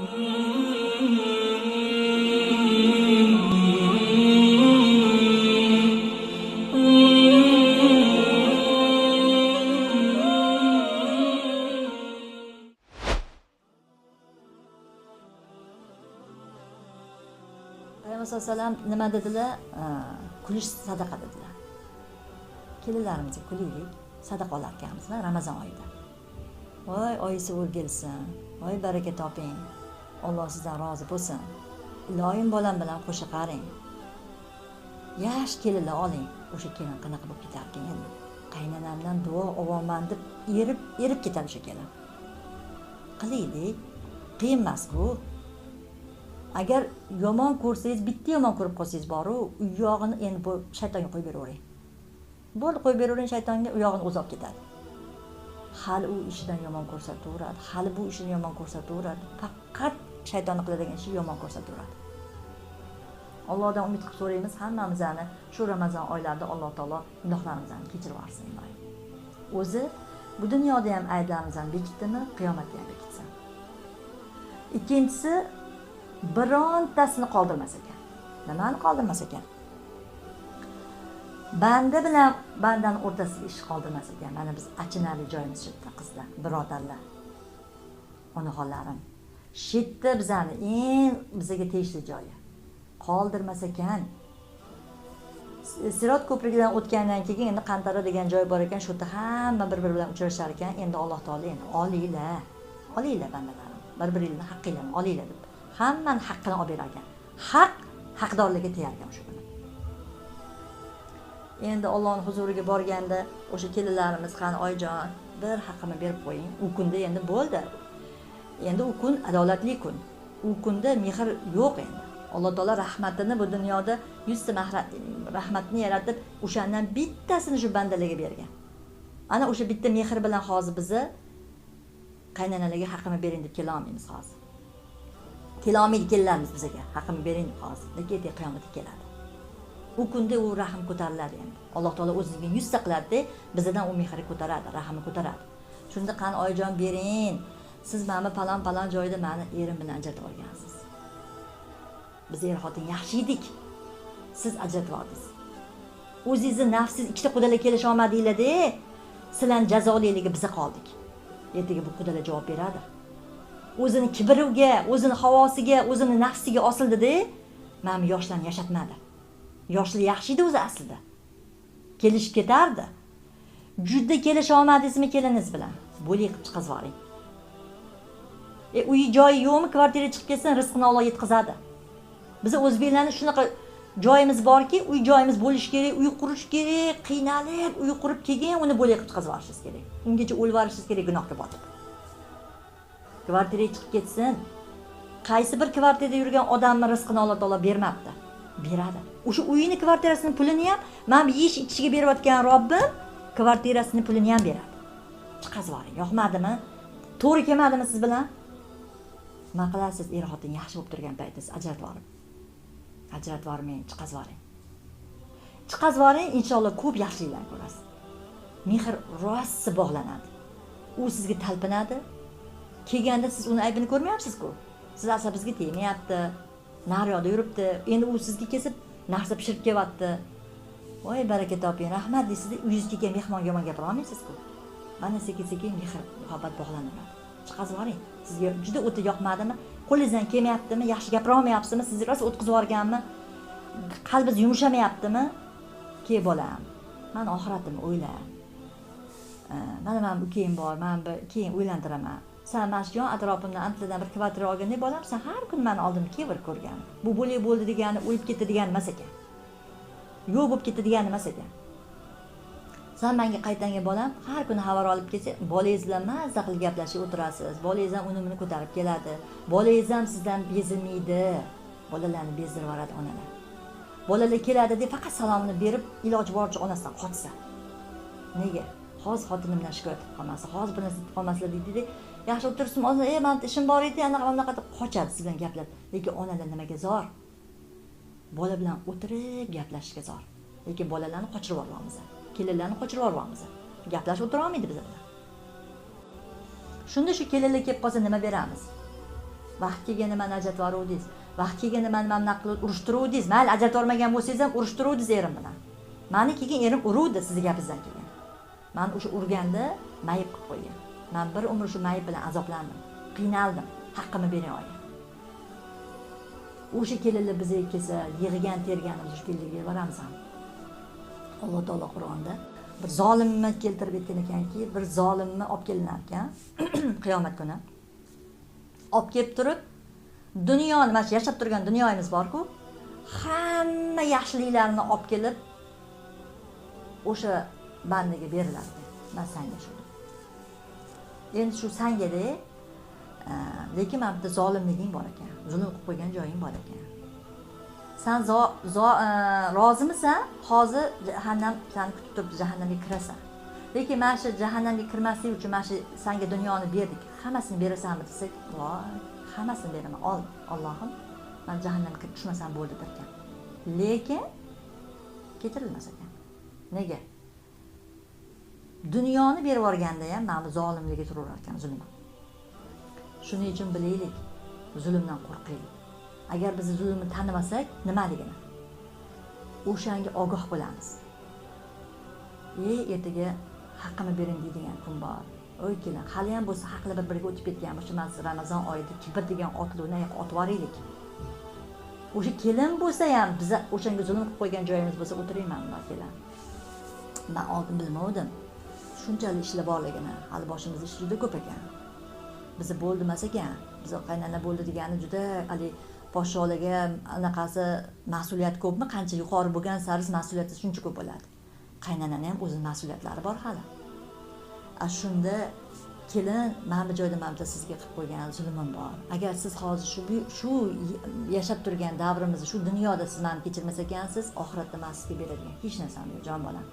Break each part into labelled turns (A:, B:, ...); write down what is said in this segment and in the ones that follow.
A: Payg'ambar sollallohu alayhi vasallam nima dedilar? Kulish sadaqa dedilar. Kelinlarimizga kulaylik, sadaqa olarkanmiz Ramazon oyida. Voy oyisi o'rgilsin, voy baraka toping, Alloh sizdan rozi bo'lsin. Iloyim bolam bilan qo'sha qaring. Yaxshi kelinlar oling. O'sha kelin qanaqa bo'lib ketarkan endi? Qaynonamdan duo olaman deb erib ketadi o'sha kelin. Qilaylik, qiyin emas-ku. Agar yomon ko'rsangiz, bitta yomon ko'rib qolsangiz boru, u yog'ini endi bu shaytonga qo'yib beravering. Bo'ldi, qo'yib beravering shaytonga, u yog'ini o'zi olib ketadi. Hali u ishidan yomon ko'rsataveradi, hali bu ishini yomon ko'rsataveradi. Faqat shaytonni qiladigan ishi yomon ko'rsataveradi. Allohdan umid qilib so'raymiz, hammamizni shu Ramazon oylarida Alloh taolo gunohlarimizni kechirib yuborsin iloyim. O'zi bu dunyoda ham ayblarimizni bekitdimi, qiyomatda ham bekitsin. Ikkinchisi, birontasini qoldirmas ekan. Nimani qoldirmas ekan? Banda bilan bandani o'rtasida ish qoldirmas ekan. Mana biz achinarli joyimiz shu yerda, qizlar, birodarlar, onaxonlarim. Shu yerda bizani eng bizga tegishli joyi. Qoldirmas ekan. Sirot ko'prigidan o'tgandan keyin endi Qantara degan joy bor ekan, shu yerda hamma bir-biri bilan uchrashar ekan. Endi Alloh taolo endi olinglar, olinglar bandalarim, bir-biringlarning haqqinglarni olinglar deb hammani haqqini olib berar ekan. Haq haqdorlarga teyar ekan o'sha kuni. Endi Allohning huzuriga borganda o'sha kelinlarimiz qani oyijon, bir haqqimni berib qo'ying. U kunda endi bo'ldi. Endi u kun adolatli kun. U kunda mehr yo'q endi. Alloh taolo rahmatini bu dunyoda 100 ta rahmatni yaratib, o'shandan bittasini shu bandalarga bergan. Ana o'sha bitta mehr bilan hozir bizni qaynonalarga haqqimni bering deb kela olmaymiz hozir. Kela olmaydi kelinlarimiz bizga, haqqimni bering deb hozir. Lekin ertaga qiyomatga keladi. U kunda u rahm ko'tariladi endi. Alloh taolo o'ziga 100 ta qiladi, bizdan u mehri ko'taradi, rahmi ko'taradi. Shunda qani oyijon bering, siz meni palon-palon joyda meni erim bilan ajratib olgansiz. Biz er xotin yaxshi edik. Siz ajratib oldingiz. O'zingizni nafsingiz ikkita qudalar kelisha olmadinglar-da, sizlarning jazoliligiga biz qoldik. Ertaga bu qudalar javob beradi. O'zini kibriga, o'zini havosiga, o'zini nafsiga osildi-da, mana bu yoshlarni yashatmadi. Yoshlar yaxshi edi o'zi aslida. Kelishib ketardi. Juda kelisha olmadingizmi keliningiz bilan? Bo'lak qilib chiqazib yuboring. Uyi joyi yo'qmi, kvartiraga chiqib ketsin, rizqini Alloh yetkazadi. Biz o'zbeklarning shunaqa joyimiz borki, uy joyimiz bo'lishi kerak, uy qurish kerak, qiynalib uy qurib keyin uni bo'lak qilib chiqazib yuborishingiz kerak. Ungacha o'lib yuborishingiz kerak gunohga botib. Kvartiraga chiqib ketsin. Qaysi bir kvartirada yurgan odamning rizqini Alloh taolo bermabdi. Beradi. O'sha uyini kvartirasini pulini ham mana bu yeyish ichishiga berayotgan Robbim kvartirasini pulini ham beradi. Chiqazib yuboring. Yoqmadimi? To'g'ri kelmadimi siz bilan? Nima qilasiz? Er xotin yaxshi bo'lib turgan paytingiz ajratib yuboring. Ajratib yubormang, chiqazib yuboring. Chiqazib yuboring, inshaalloh ko'p yaxshiliklarni ko'rasiz. Mehr rosa bog'lanadi. U sizga talpinadi. Kelganda siz uni aybini ko'rmayapsiz-ku. Siz asabingizga tegmayapti, nariyoqda yuribdi. Endi u sizga kelsa narsa pishirib kelyapti. Voy baraka toping, rahmat deysiz-da, uyingizga kelgan mehmonga yomon gapira olmaysiz-ku. Mana sekin-sekin mehr, muhabbat bog'lanadi. Chiqazib yuboring. Sizga juda o'ta yoqmadimi? Qo'lingizdan kelmayaptimi? Yaxshi gapira olmayapsizmi? Sizni rosa o'tkazib yuborganmi? Qalbingiz yumshamayaptimi? Kel bolam, men oxiratimni o'yla. Mana men ukam bor, men bir keyin o'ylantiraman. Sen mana shu yon atrofimdan antidan bir kvartira olganda bolam, sen har kun meni oldimga kelib ko'rgan. Bu bo'lak bo'ldi degani, o'lib ketdi degani emas ekan. Yo'q bo'lib ketdi degani emas ekan. Sen menga qaytanga bolam, har kuni xabar olib kelsa, bolangiz bilan mazza qilib gaplashib o'tirasiz. Bolangiz ham uni buni ko'tarib keladi. Bolangiz ham sizdan bezilmaydi. Bolalarni bezdirib yuboradi onalar. Bolalar keladi deb faqat salomini berib, iloji boricha onasidan qochsa. Nega? Hozir xotinimdan shikoyat qilib qolmasin, hozir bir narsa qilib qolmasin deydi-da, yaxshi o'tirsin, hozir meni ishim bor edi, anaqa bunaqa deb qochadi siz bilan gaplab. Lekin onalar nimaga zor? Bola bilan o'tirib gaplashishga zor. Lekin bolalarni qochirib yuboryapmiz. Kelinlarni qochirib yuboryapmiz. Gaplashib o'tira olmaydi biz bilan. Shunda shu kelinlar kelib qolsa nima beramiz? Vaqt kelganda mani ajratib yuboruvdingiz. Vaqt kelganda mani mana bunaqa qilib urushtiruvdingiz. Mayli, ajratib yubormagan bo'lsangiz ham urushtiruvdingiz erim bilan. Mani keyin erim uruvdi sizni gapingizdan keyin. Mani o'sha urganda mayib qilib qo'ygan. Men bir umr shu mayib bilan azoblandim, qiynaldim. Haqqimni bering oyi. O'sha kelinlar bizga kelsa, yig'gan terganimiz o'sha kelinlarga beramiz ham. Alloh taolo Qur'onda bir zolimni keltirib aytgan ekanki, bir zolimni olib kelinar ekan qiyomat kuni. Olib kelib turib, dunyoni, mana shu yashab turgan dunyomiz bor-ku, hamma yaxshiliklarni olib kelib o'sha bandaga beriladi. Men senga shu. Endi shu sangada, lekin mana bitta zolimliging bor ekan, zulm qilib qo'ygan joying bor ekan. Sen rozimisan? Hozir jahannam seni kutib turibdi, jahannamga kirasan. Lekin mana shu jahannamga kirmaslik uchun mana shu senga dunyoni berdik, hammasini berasanmi desak, voy, hammasini beraman, ol, Allohim, men jahannamga kirib tushmasam bo'ldi derkan. Lekin kechirilmas ekan. Nega? Dunyoni berib yuborganda ham mana bu zolimligi turaverar ekan, zulm. Shuning uchun bilaylik, zulmdan qo'rqaylik. Agar biz zulmni tanimasak, nimaligini o'shanga ogoh bo'lamiz. Ertaga haqqimni bering deydigan kun bor. Oy kelin, hali ham bo'lsa haqlar bir-biriga o'tib ketgan. O'sha Ramazon oyida kibr degan otlovni otib yuboraylik. O'sha kelin bo'lsa ham biz o'shanga zulm qilib qo'ygan joyimiz bo'lsa o'tirayman man kelin. Men oldin bilmovdim shunchalik ishlar borligini. Hali boshimizda ish juda ko'p ekan. Bizi bo'ldi emas ekan. Biz qaynona bo'ldi degani juda hali podsholarga anaqasi mas'uliyat ko'pmi? Qancha yuqori bo'lgan sari mas'uliyati shuncha ko'p bo'ladi. Qaynonani ham o'zining mas'uliyatlari bor hali. Shunda kelin, mana bu joyda mana bitta sizga qilib qo'ygan zulmim bor. Agar siz hozir shu yashab turgan davrimizda, shu dunyoda siz meni kechirmas ekansiz, oxiratda men sizga beradigan hech narsam yo'q, jon bolam.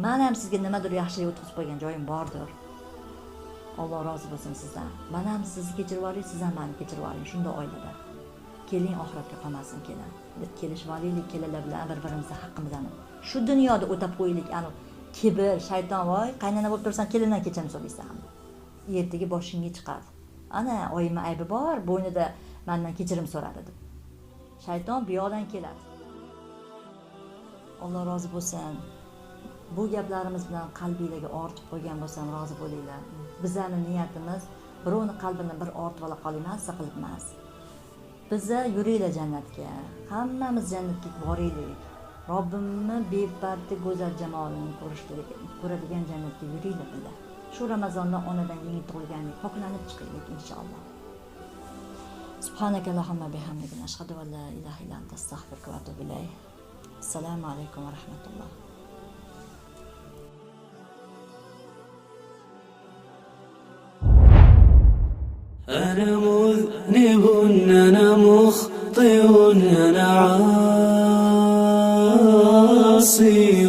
A: Men ham sizga nimadir yaxshilik o'tkazib qo'ygan joyim bordir. Alloh rozi bo'lsin sizdan. Men ham sizni kechirib yuboring, siz ham meni kechirib yuboring. Shunda oilada. Keling, oxiratga qolmasin kelin. Deb kelishib olaylik kelinlar bilan bir-birimizni haqqimizni. Shu dunyoda o'tab qo'yaylik, ani kibr, shayton, voy, qaynona bo'lib tursan, kelindan kechirim so'raysan. Ertaga boshingga chiqadi. Ana, oyimning aybi bor, bo'ynida mendan kechirim so'radi deb. Shayton bu yoqdan keladi. Alloh rozi bo'lsin. Bu gaplarimiz bilan qalbingizga ortib qo'ygan bo'lsam rozi bo'linglar. Bizning niyatimiz birovni qalbini bir ortib ola qolmaymiz, qilib emas. Biza yuringlar jannatga. Hammamiz jannatga boraylik. Robbimni beparda go'zal jamolini ko'radigan jannatga yuringlar bizlar. Shu Ramazonda onadan yangi tug'ilganlik poklanib chiqaylik inshaalloh. Subhanakallahumma bihamdika nashhadu an la ilaha illa anta astag'firuka va atubu ilayk. Assalomu alaykum va rahmatulloh.
B: أنا مذنب أنا مخطئ أنا عاصي.